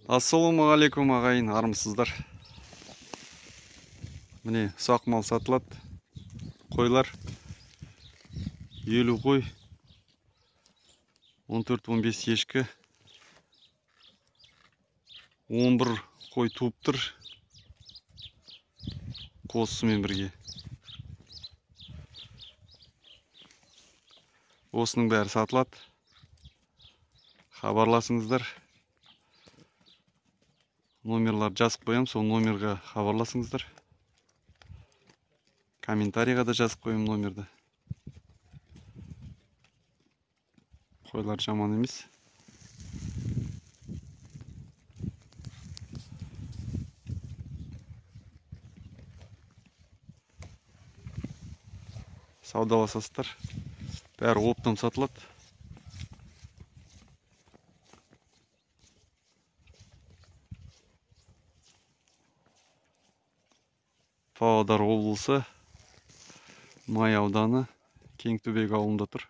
Ассалаумағалейкум ағайын, армысыздар. Міне ұсақ мал сатылады. Қойлар 50 қой, 14-15 ешкі, 11 қой туып тұр қозысымен бірге. Осының бәрі сатылады. Хабарласыңыздар. Номерлар жазып қоямын, сол номерға хабарласыңыздар. Комментарийға да жазып қоямын номерді. Қойлар жаман емес. Саудаласасыздар. Бәрі оптом сатылады. Павлодар облысы, Май ауданы, Кеңтөбек ауылында тұр.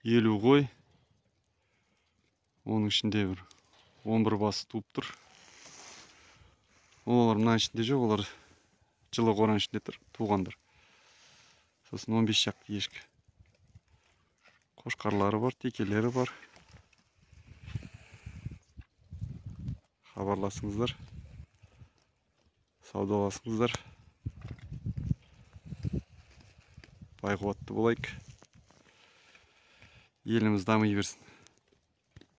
50 қой, оның ішінде бір 11 басы туып тұр. Олар мына ішінде жоқ, олар жылы қораның ішінде тұр, туғандар. Сосын 15 шақты ешкі. Қошқарлары бар, текелері бар. Хабарласыңыздар, саудаласыңыздар. Бай қуатты болайық. Еліміз дами берсін.